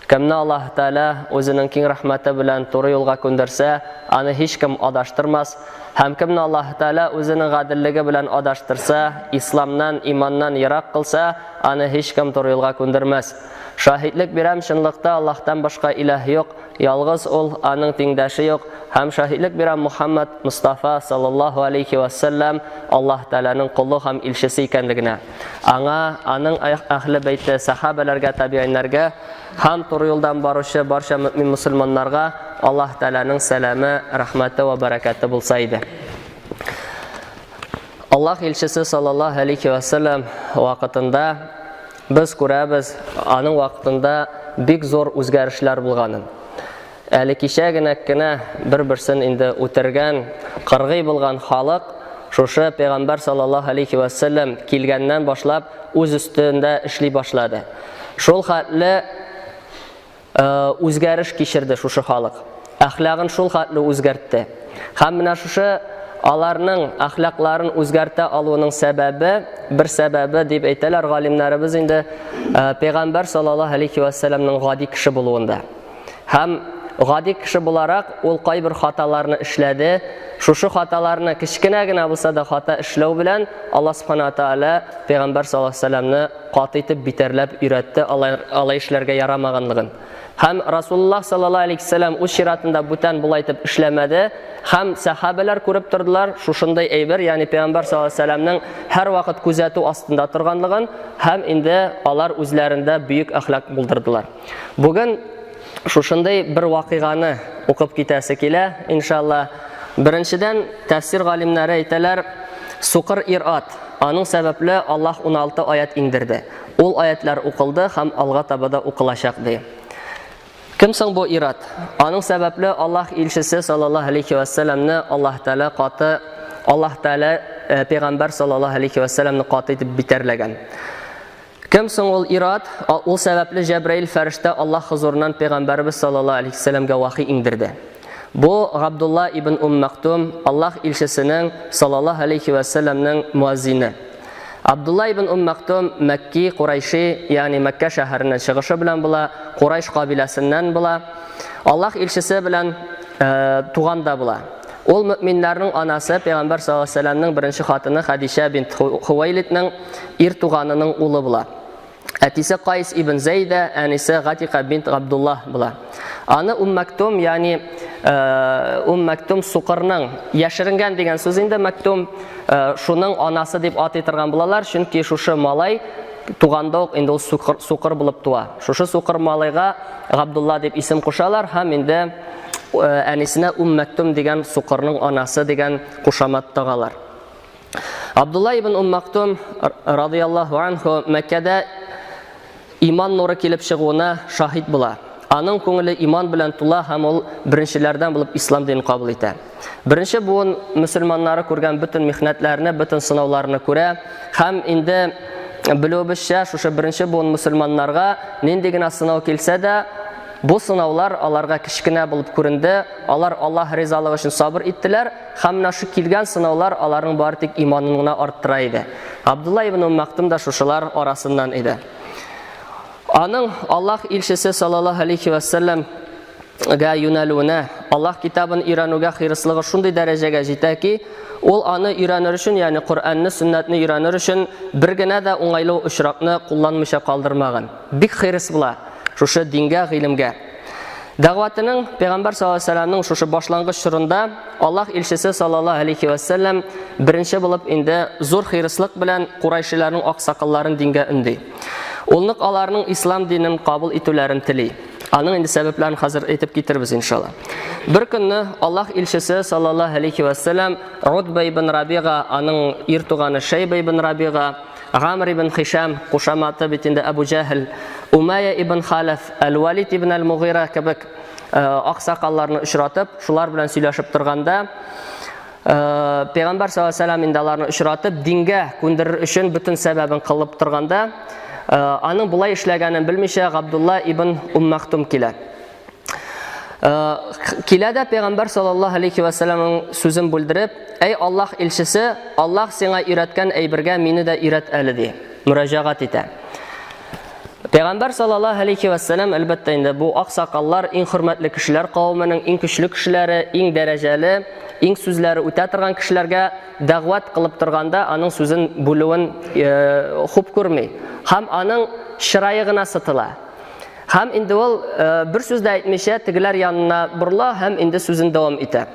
Кемне Аллаһ Тәгалә үзенең киң рәхмәте белән туры юлга күндерсә, аны һичкем адаштырмас. Һәм кемне Аллаһ Тәгалә үзенең гаделлеге белән адаштырса, исламнан, иманнан ерак кылса, аны һичкем туры юлга күндермәс. Шаһитлек бирәм, чынлыкта Аллаһтан башка иләһ юк, ялгыз ул, аның тиңдәше юк. Һәм шаһитлек бирәм Мухаммад Мустафа саллаллаһу алейхи ва сәлләм Аллаһ Тәгаләнең колы һәм илчесе икәнлегенә. Аңа, аның әһле бәйте, сәхабәләргә, табигыйннәргә һәм туры юлдан баручы барча мөэмин мөселманнарга Аллаһ Тәгаләнең сәламе, рәхмәте вә бәрәкәте булса иде. Аллаһ илчесе саллаллаһу алейхи ва сәлләм вакытында без күрәбез, аның вакытында бик зур үзгәрешләр булганын. Әле кичә генә кенә бер-берсен инде үтергән, кыргый булган халык шушы пәйгамбәр саллаллаһу алейхи ва сәлләм килгәннән башлап үз өстендә эшли башлады. Шул хәтле үзгәреш кичерде шушы халык. Әхлагын шул хәтле үзгәртте. Һәм менә шушы аларның әхлакларын үзгәртә алуының сәбәбе, бер сәбәбе дип әйтәләр галимнәребез инде, пәйгамбәр саллаллаһу алейхи ва сәлләмнең гади кеше булуында. Һәм гади кеше буларак ул кайбер хаталарны эшләде. Шушы хаталарны кечкенә генә булса да хата эшләү белән Аллаһ Субхана Тааля пәйгамбәр саллаллаһу алейһи вәсәлләмне каты итеп битәрләп өйрәтте алай, алай эшләргә ярамаганлыгын. Һәм Расулуллаһ саллаллаһу алейһи вәсәлләм үз чиратында бүтән болай итеп эшләмәде. Һәм сәхабәләр күреп тордылар шушындай әйбер, ягъни пәйгамбәр саллаллаһу алейһи вәсәлләмнең һәрвакыт күзәтү астында торганлыгын һәм инде алар үзләрендә бөек әхлак булдырдылар. Бүген шушындый бер вакыйганы укып китәсе килә, иншалла. Беренчедән, тәфсир галимнәре әйтәләр, сукыр ир-ат, аның сәбәпле Аллаһ 16 аят иңдерде. Ул аятлар укылды һәм алга таба да укылачак, ди. Кем соң бу ир-ат? Аның сәбәпле Аллаһ илчесе саллаллаһу алейхи ва сәлламны Аллаһ Тәгалә каты Аллаһ Тәгалә э, пәйгамбәр саллаллаһу алейхи ва сәлламны каты итеп битәрләгән. Кем соң ул ир-ат? Ул сәбәпле Җәбраил фәрештә Аллаһ хозурыннан пәйгамбәребез саллаллаһу алейһи вәсәлләмгә вахи иңдерде. Бу Габдулла ибн Ум Мәктум, Аллаһ илчесенең саллаллаһу алейһи вәсәлләмнең муаззины. Абдулла ибн Ум Мәктум Мәкки, Курайши, ягъни Мәккә шәһәреннән чыгышы белән була, Курайш кабиләсеннән була. Аллаһ илчесе белән э, туган да була. Ул мөэминнәрнең анасы, пәйгамбәр саллаллаһу алейһи вәсәлләмнең беренче хатыны Хәдичә бинт Хувайлидның ир туганының улы була. Әтисе Кайс ибн Зәйдә, әнисе Гатика бинт Габдуллаһ була. Аны Ум Мәктум, ягъни э, Ум Мәктум сукырның яшеренгән дигән сүз инде Мәктум, э, шуның анасы дип атый торган булалар, чөнки шушы малай туганда ук инде ул сукыр, сукыр булып туа. Шушы сукыр малайга Габдулла дип исем кушалар һәм инде э, әнисенә Ум Мәктум дигән сукырның анасы дигән кушамат тагалар. Абдулла ибн Ум Мактум радияллаһу анху Мәккәдә иман нуры килеп чыгуына шаһит була. Аның күңеле иман белән тула һәм ул беренчеләрдән булып ислам динен кабул итә. Беренче буын мөселманнары күргән бөтен михнәтләрне, бөтен сынауларны күрә һәм инде белүебезчә, шушы беренче буын мөселманнарга нинди генә сынау килсә дә, бу сынаулар аларга кечкенә булып күренде. Алар Аллаһ ризалыгы өчен сабыр иттеләр һәм менә шу килгән сынаулар аларның бары тик иманын гына арттыра иде. Абдулла ибн Ум Мактум да шушылар арасыннан иде. Аның Аллаһ илчесе саллаллаһу алейхи ва саллям га юнәлүенә, Аллаһ китабын өйрәнүгә хирыслыгы шундый дәрәҗәгә җитә ки, ул аны өйрәнер өчен, ягъни Коръәнне, сөннәтне өйрәнер өчен бер генә дә уңайлы очракны кулланмыйча калдырмаган. Бик хирыс була шушы дингә, гыйлемгә. Дәгъватының Пәйгамбәр саллаллаһу алейһи вәсәлләмнең шушы башлангыч чорында Аллаһ илчесе саллаллаһу алейхи вәсәлләм беренче булып инде зур хирыслык белән курайшиләрнең аксакалларын дингә өнди. Ул нык аларның ислам динен кабул итүләрен тели. Аның инде сәбәпләрен хәзер әйтеп китербез иншалла. Бер көнне Аллаһ илчесе саллаллаһу алейхи вәсәлләм Утба ибн Рабига, аның ир туганы Шәйба ибн Рабига, Гамр ибн Хишам, кушаматы бит инде Әбу Җәһел, Умайя ибн Халаф, Әл-Валид ибн Әл-Мугыйра кебек э, аксакалларны очратып, шулар белән сөйләшеп торганда, э, Пәйгамбәр саллаллаһу алейһи вәсәлләм инде аларны очратып, дингә күндерер өчен бөтен сәбәбен кылып торганда, э, аның болай эшләгәнен белмичә Габдулла ибн Ум Мактум килә. Килә дә пәйгамбәр саллаллаһу алейхи ва сәлламның сүзен бүлдереп, "Әй Аллаһ илчесе, Аллаһ сиңа өйрәткән әйбергә мине дә өйрәт әле", ди. Мөрәҗәгать итә. Пәйгамбәр саллаллаһу алейхи ва сәлләм, әлбәттә инде, бу аксакаллар иң хөрмәтле кешеләр кавеменең иң көчле кешеләре, иң дәрәҗәле, иң сүзләре үтә торган кешеләргә дәгъват кылып торганда аның сүзен бүлүен э, хуп күрми. Һәм аның чырае гына сытыла. Һәм инде ул э, бер сүз дә әйтмичә тегеләр янына борыла һәм инде сүзен дәвам итә.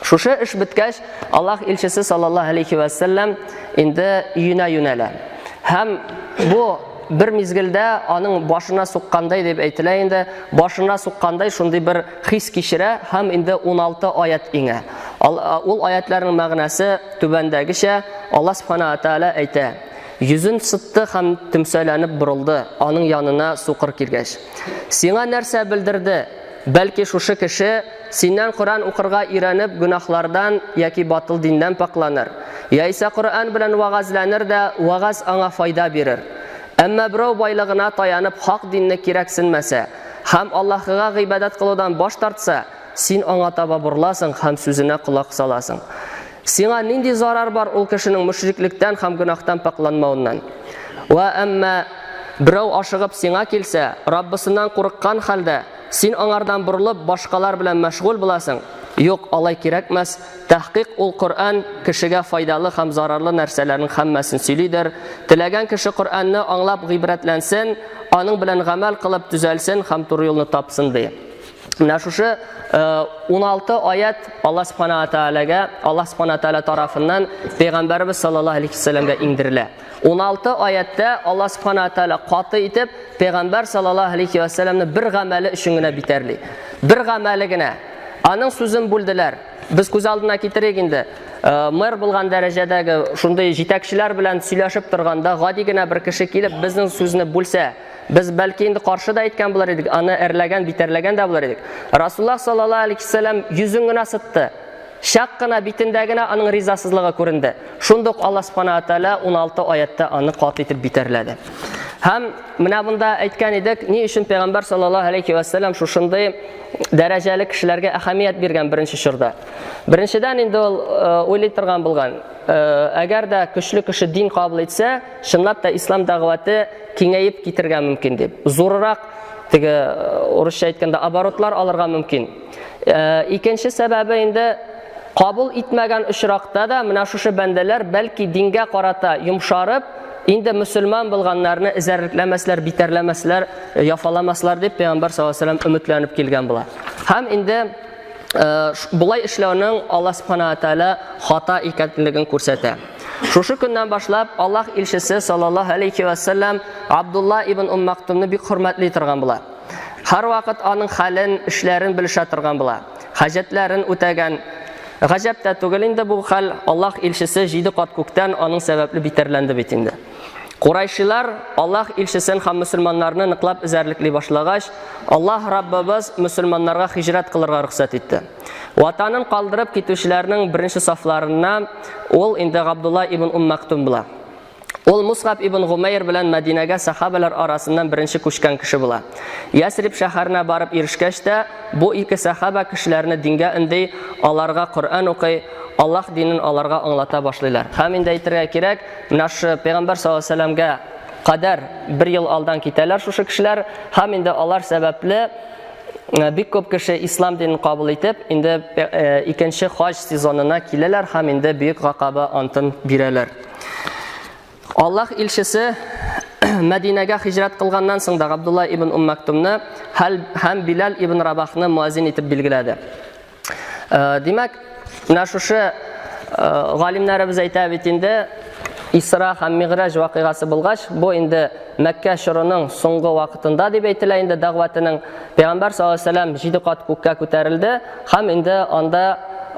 Шушы эш беткәч, Аллаһ илчесе саллаллаһу алейхи ва сәлләм инде өенә юнәлә. Һәм бу бер мизгелдә аның башына суккандай дип әйтелә инде, башына суккандай шундый бер хис кичерә һәм инде 16 аят иңә. Ул аятларның мәгънәсе түбәндәгечә, Аллаһ субхана ва тааля әйтә: Йөзен сытты һәм төмсәләнеп борылды, аның янына сукыр килгәч. Сиңа нәрсә белдерде? Бәлки шушы кеше синнән Коръән укырга өйрәнеп, гөнаһлардан яки батыл диннән пакьланыр, яисә Коръән белән вәгазьләнер дә, вәгазь аңа файда бирер. Әмма берәү байлыгына таянып хак динне кирәксенмәсә һәм Аллаһыга гыйбадәт кылудан баш тартса, син аңа таба борыласың һәм сүзенә колак саласың. Сиңа нинди зарар бар ул кешенең мөшриклектән һәм гөнаһтан пакьланмавыннан? Вә әмма берәү ашыгып сиңа килсә, Раббысыннан курыккан хәлдә, син аңардан борылып, башкалар белән мәшгуль буласың. Юк, алай кирәкмәс. Тәхкыйк ул Коръән кешегә файдалы һәм зарарлы нәрсәләрнең һәммәсен сөйлидер. Теләгән кеше Коръәнне аңлап гыйбрәтләнсен, аның белән гамәл кылып төзәлсен һәм туры юлны тапсын, ди. Менә шушы 16 аят Аллаһ Субхана ва Таалагә, Аллаһ Субхана Тааля тарафыннан пәйгамбәрбез саллаллаһу алейхи вәсәлләмгә иңдерелә. 16 аяттә Аллаһ Субхана Тааля каты итеп пәйгамбәр саллаллаһу алейхи вәсәлләмне бер гамәле өчен генә битәрли. Бер гамәле генә. Аның сүзен бүлделәр. Без күз алдына китерик инде. Мэр булган дәрәҗәдәге шундый җитәкчеләр белән сөйләшеп торганда гади генә бер кеше килеп безнең сүзне бүлсә, Без бәлки инде каршы да әйткән булыр идек, аны әрләгән, битәрләгән дә булыр идек. Расуллаһ саллаллаһу алейхи вәсәлләм йөзен генә сытты. Чак кына битендә генә аның ризасызлыгы күренде. Шундук Аллаһ субхана ва тааля 16 аятта аны каты итеп битәрләде. Һәм менә монда әйткән идек, ни өчен пәйгамбәр саллаллаһу алейхи вәсәлләм шушындый дәрәҗәле кешеләргә әһәмият биргән беренче чорда. Беренчедән инде ул э, уйлый торган булган, э, әгәр дә көчле кеше дин кабул итсә, чынлап та ислам дәгъваты киңәеп китергә мөмкин дип. Зуррак теге э, урысча әйткәндә оборотлар алырга мөмкин. Э, икенче сәбәбе инде кабул итмәгән очракта да менә шушы бәндәләр бәлки дингә карата йомшарып, инде мөселман булганнарны эзәрлекләмәсләр, битәрләмәсләр, э, яфаламаслар дип Пәйгамбәр саллаллаһу алейһи вәсәлләм өметләнеп килгән була. Һәм инде болай эшләүнең Аллаһ Субхана ва Тааля хата икәнлеген күрсәтә. Шушы көннән башлап Аллаһ илчесе саллаллаһу алейхи ва саллям Абдулла ибн Ум Мактумны бик хөрмәтли торган була. Һәрвакыт аның хәлен, эшләрен белешә торган була. Хаҗәтләрен үтәгән. Гаҗәп тә түгел инде бу хәл, Аллаһ илчесе җиде кат күктән аның сәбәпле битәрләнде бит инде. Курайшилар Аллаһ илчесен һәм мөселманнарны ныклап эзәрлекли башлагач, Аллаһ Раббыбыз мөселманнарга хиҗрәт кылырга рөхсәт итте. Ватанын калдырып китүчеләрнең беренче сафларына ул инде Габдулла ибн Ум Мактум була. Ул Мусгаб ибн Гумәйр белән Мәдинәгә сахабалар арасыннан беренче күчкән кеше була. Ясриб шәһәренә барып ирешкәч тә, бу ике сахаба кешеләрне дингә өнди, аларга Коръән укый, Аллаһ динен аларга аңлата башлыйлар. Һәм инде әйтергә кирәк, Менә шушы пәйгамбәр саллаллаһу алейһи вәсәлләмгә кадәр бер ел алдан китәләр шушы кешеләр һәм инде алар сәбәпле э, бик күп кеше ислам динен кабул итеп, инде э, икенче хаҗ сезонына киләләр һәм инде бөек Гакаба антын бирәләр. Аллаһ илчесе Мәдинәгә хиҗрәт кылганнан соң да Габдулла ибн Ум Мактумны һәм Билал ибн Рабахны муаззин итеп билгеләде. Э, димәк, менә шушы э, галимнәребез әйтә бит инде, Исра һәм Миграҗ вакыйгасы булгач, бу инде Мәккә чорының соңгы вакытында дип әйтелә инде дәгъватының. Пәйгамбәр саллаллаһу алейһи вәсәлләм җиде кат күккә күтәрелде һәм инде анда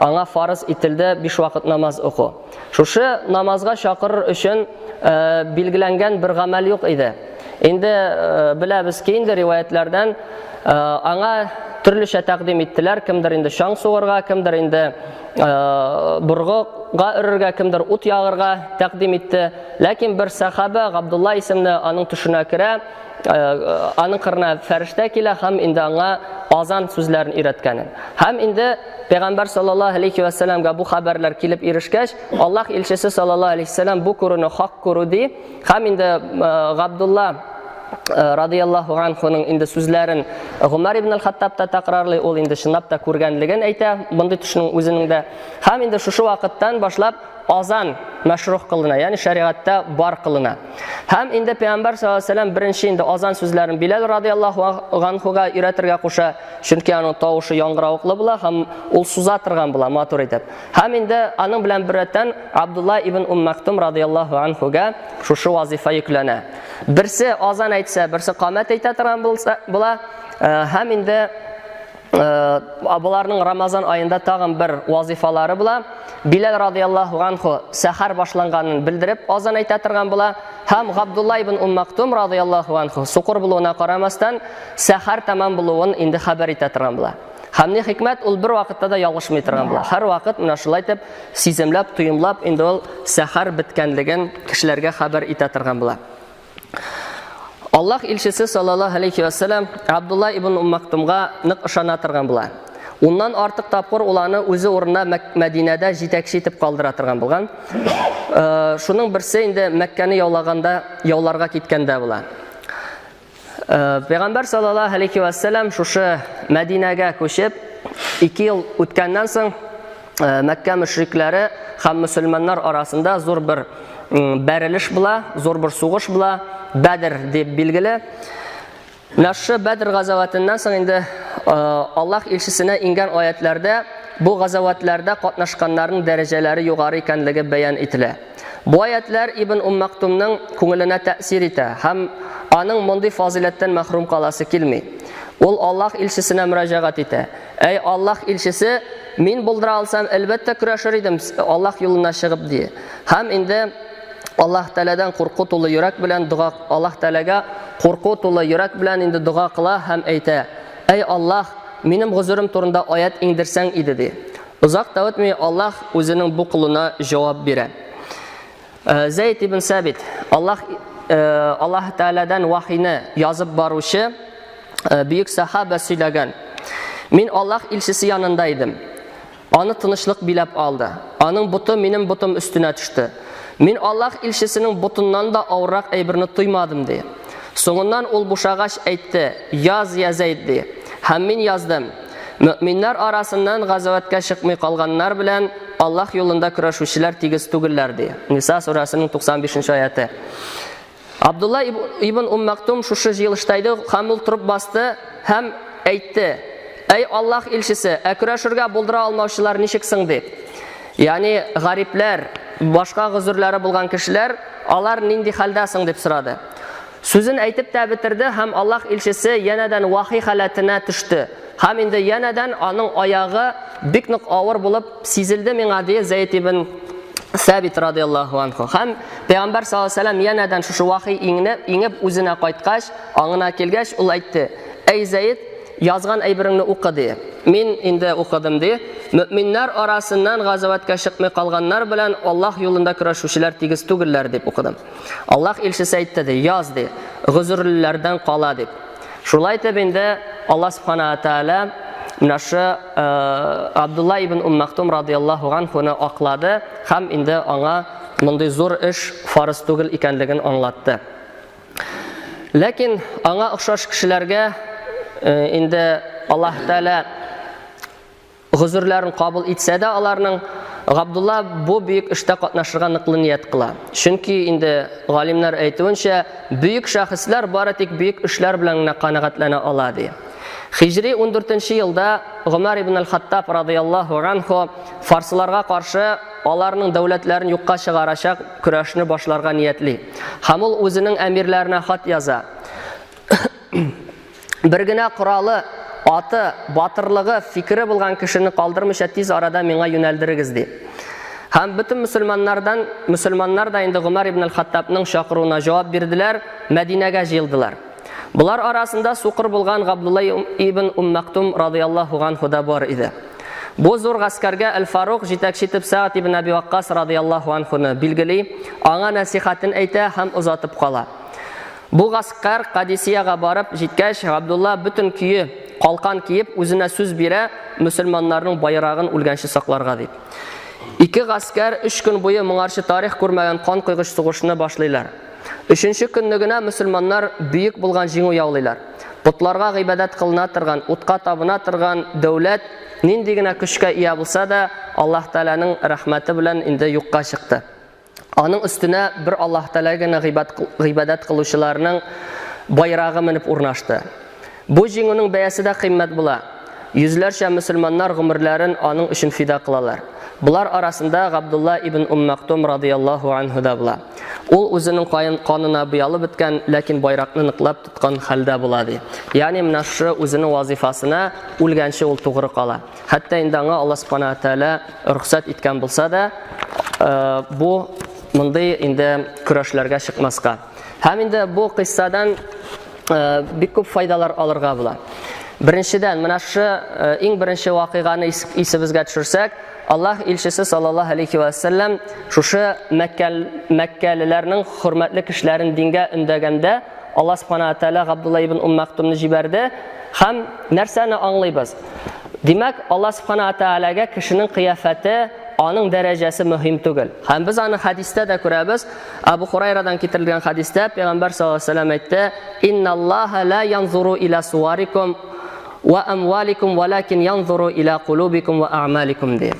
аңа фарыз ителде биш вакыт намаз уку. Шушы намазга чакырыр өчен э, билгеләнгән бер гамәл юк иде. Инде э, беләбез ки, инде риваятләрдән э, аңа төрлечә тәкъдим иттеләр, кемдер инде чаң сугарга, кемдер инде боргыга өрергә, кемдер ут ягырга тәкъдим итте. Ләкин бер сахаба Габдулла исемле аның төшенә керә, аның кырына фәрештә килә һәм инде аңа азан сүзләрен өйрәткәнен. Һәм инде Пәйгамбәр саллаллаһу алейхи ва сәлламгә бу хәбәрләр килеп ирешкәч, Аллаһ илчесе саллаллаһу алейхи ва сәллам бу күрүне хак күрү ди. Һәм инде Габдулла радыяллаһу анхуның инде сүзләрен Гомәр ибн аль-Хаттаб та тәкрарлый, ул инде чынлап та күргәнлеген әйтә, мондый төшнең үзенең дә. Һәм инде шушы вакыттан башлап азан мәшрух кылына, ягъни шәригатьтә бар кылына. Һәм инде Пәйгамбәр саллаллаһу алейһи вәсәлләм беренче инде азан сүзләрен Биләл радыяллаһу анхуга өйрәтергә куша, чөнки аның тавышы яңгыравыклы була һәм ул суза торган була матур итеп. Һәм инде аның белән беррәттән Абдулла ибн Ум Мактум радыяллаһу анхуга шушы вазифа йөкләнә. Берсе азан әйтсә, берсе камәт әйтә торган булса, була. Һәм инде боларның Рамазан аенда тагын бер вазифалары була. Биләл радыяллаһу анху сәхәр башланганын белдереп азан әйтә торган була. Һәм Габдулла ибн Ум Мактум радыяллаһу анху сукыр булуына карамастан сәхәр тәмам булуын инде хәбәр итә торган була. Һәм ни хикмәт, ул бер вакытта да ялгышмый торган була. Һәр вакыт менә шулай итеп сиземләп, тоемлап инде ул сәхәр беткәнлеген кешеләргә хәбәр итә торган була. Аллаһ илчесе саллаллаһу алейхи ва саллям Абдулла ибн Ум Мактумга нык ышана торган була. Уннан артык тапкыр ул аны үзе урынына Мәдинәдә җитәкче итеп калдыра торган булган. Шуның берсе инде Мәккәне яулаганда, яуларга киткәндә була. Пәйгамбәр саллаллаһу алейхи ва саллям шушы Мәдинәгә күчеп, 2 ел үткәннән соң Мәккә мөшрикләре һәм мөселманнар арасында зур бер бәрелеш була, зур бер сугыш була, Бәдр дип билгеле. Менә шушы Бәдр газаватыннан соң инде Аллаһ илчесенә иңгән аятләрдә бу газаватларда катнашканнарның дәрәҗәләре югары икәнлеге бәян ителә. Бу аятләр Ибн Ум Мактумның күңеленә тәэсир итә һәм аның мондый фазыйләттән мәхрүм каласы килми. Ул Аллаһ илчесенә мөрәҗәгать итә. Әй Аллаһ илчесе, мин булдыра алсам, әлбәттә көрәшер идем Аллаһ юлына чыгып, ди. Һәм инде Аллаһ Тәгаләдән курку тулы йөрәк белән дога Аллаһ Тәгаләгә курку тулы йөрәк белән инде дога кыла һәм әйтә: Әй Аллаһ, минем гозерем турында аят иңдерсәң иде, ди. Озак та үтми Аллаһ үзенең бу колына җавап бирә. Зәйд ибн Сәбит, Аллаһ Аллаһ Тәгаләдән вахины язып баручы бөек сахаба сөйләгән. Мин Аллаһ илчесе янында идем. Аны тынычлык биләп алды. Аның боты минем ботым өстенә төште. Мин Аллаһ илчесенең ботыннан да авыррак әйберне тоймадым, ди. Соңыннан ул бушагач әйтте, Яз, я Зәйд, ди. Һәм мин яздым. Мөэминнәр арасыннан газавәткә чыкмый калганнар белән Аллаһ юлында көрәшүчеләр тигез түгелләр, ди. Ниса сүрәсенең 95 нче аяте. Абдулла ибн Ум Мактум шушы җыелышта иде һәм ул торып басты һәм әйтте: "Әй Аллаһ илчесе, ә көрәшергә булдыра алмаучылар ничек соң?" дип. Ягъни гарипләр, башка гозерләре булган кешеләр, алар нинди хәлдә соң дип сорады. Сүзен әйтеп тә бетерде һәм Аллаһ илчесе янәдән вахи халәтенә төште. Һәм инде янәдән аның аягы бик нык авыр булып сизелде миңа, ди Зәйд ибн Сәбит радиаллаһу анху. Һәм Пәйгамбәр саллаллаһу алейһи вәсәлләм янәдән шушы вахи иңнеп, иңеп үзенә кайткач, аңына килгәч, ул әйтте: "Әй Зәйд, язган әйбереңне укы", ди. Мин инде укыдым, ди. Мөэминнәр арасыннан газавәткә чыкмый калганнар белән Аллаһ юлында көрәшүчеләр тигез түгелләр, дип укыдым. Аллаһ илчесе әйтте, ди, яз, ди, гозерлеләрдән кала, дип. Шулай итеп инде Аллаһ Субхана Тәгалә менә шы Абдулла ибн Ум Мактум радияллаһу анхуны аклады һәм инде аңа мондый зур эш фарыз түгел икәнлеген аңлатты. Ләкин аңа охшаш кешеләргә инде Аллаһ Тәгалә Гозерләрен кабул итсә дә аларның, Габдулла бу бөек эштә катнашырга ныклы ният кыла. Чөнки инде галимнәр әйтүенчә, бөек шәхесләр бары тик бөек эшләр белән генә канәгатьләнә ала, ди. Хиҗри ундүртенче елда Гомәр ибн аль-Хаттаб радыяллаһу анху фарсыларга каршы аларның дәүләтләрен юкка чыгарачак көрәшне башларга ниятли. Һәм ул үзенең әмирләренә хат яза. Бер генә коралы, аты, батырлыгы, фикере булган кешене калдырмыйча тиз арада миңа юнәлдерегез, ди. Һәм бөтен мөселманнардан, мөселманнар да инде Гомәр ибн аль-Хаттабның чакыруына җавап бирделәр, Мәдинәгә җыелдылар. Болар арасында сукыр булган Габдулла ибн Ум Мактум радыяллаһу анху да бар иде. Бу зур гаскәргә Әл-Фарук җитәкче итеп Сәгъд ибн Әби Ваккас радыяллаһу анхуны билгели, аңа нәсихәтен әйтә һәм озатып кала. Бу гаскәр Кадисиягә барып җиткәч, Габдулла бөтен көе калкан киеп, үзенә сүз бирә, мөселманнарның байрагын үлгәнче сакларга дип. Ике гаскәр өч көн буе моңарчы тарих күрмәгән канкойгыч сугышны башлыйлар. Өченче көнне генә мөселманнар бөек булган җиңү яулыйлар. Потларга гыйбадәт кылына торган, утка табына торган дәүләт нинди генә көчкә ия булса да, Аллаһ Тәгаләнең рәхмәте белән инде юкка чыкты. Аның өстенә бер Аллаһ Тәгалә генә гыйбадәт кылучыларның байрагы менеп урнашты. Бу җиңүнең бәясе дә кыйммәт була. Йөзләрчә мөселманнар гомерләрен аның өчен фида кылалар. Болар арасында Габдулла ибн Ум Мактум радыяллаһу анһу да була. Ул үзенең каен канына буялып беткән, ләкин байракны ныклап тоткан хәлдә була ди. Ягъни менә шушы үзенең вазифасына үлгәнче ул тугры кала. Хәтта инде аңа Алла Субхана Тәгалә рөхсәт иткән булса да, э, бу мондый инде көрәшләргә чыкмаска. Һәм инде бу кыйссадан э, бик күп файдалар алырга була. Беренчедән, менә шушы э, иң беренче вакыйганы исебезгә төшерсәк, Аллаһ илчесе саллаллаһу алейхи ва сәлләм шушы мәккәлеләрнең хөрмәтле кешеләрен дингә өндәгәндә Аллаһ субхана тәгалә Габдулла ибн Ум Мактумны җибәрде һәм нәрсәне аңлыйбыз? Димәк, Аллаһ субхана тәгаләгә кешенең кыяфәте, аның дәрәҗәсе мөһим түгел. Һәм без аны хәдистә дә күрәбез. Абу Хурайрадан китерелгән хәдистә Пәйгамбәр саллаллаһу алейһи ва сәлләм әйтте: "Инналлаһа ла янзуру иля суарикум ва амваликум валакин янзуру иля кулубикум ва а'маликум" ди.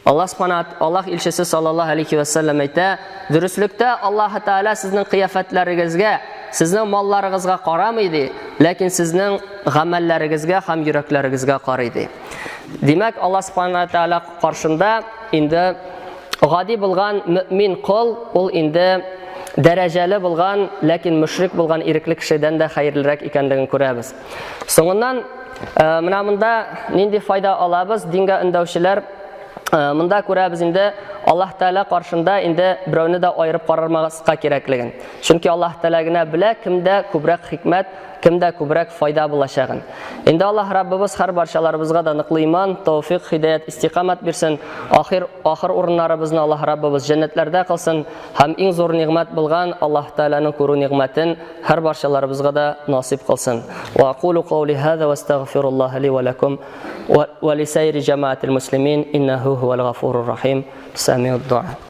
Аллаһ субхана Аллаһ илчесе саллаллаһу алейхи ва сәлләм әйтә, дөреслектә Аллаһ Тәгалә сезнең кыяфәтләрегезгә, сезнең малларыгызга карамый ди, ләкин сезнең гамәлләрегезгә һәм йөрәкләрегезгә карый ди. Димәк, Аллаһ субхана Тәгалә каршында инде гади булган мөмин кол ул инде дәрәҗәле булган, ләкин мөшрик булган ирекле кешедән дә хәерлерәк икәнлеген күрәбез. Соңыннан э, менә монда нинди файда алабыз? Дингә өндәүчеләр э, монда күрәбез инде Аллаһ Тәгалә каршында инде берәүне дә аерып карармаска кирәклеген. Чөнки Аллаһ Тәгалә генә белә, кемдә күбрәк хикмәт, кемдә күбрәк файда булачагын. Инде Аллаһ Раббыбыз һәр барчаларыбызга да ныклы иман, тәүфик, хидәят, истикамат бирсен. Ахир ахыр урыннарыбызны Аллаһ Раббыбыз җәннәтләрдә кылсын һәм иң зур нигъмәт булган Аллаһ Тәгаләнең күрү нигъмәтен һәр барчаларыбызга да насыйп кылсын. Ва акулу каули һаза ва астагфируллаһ ли ва лакум ва лисайри җамаатил муслимин иннаху хуал гафурур рахим. Самиуд дуа.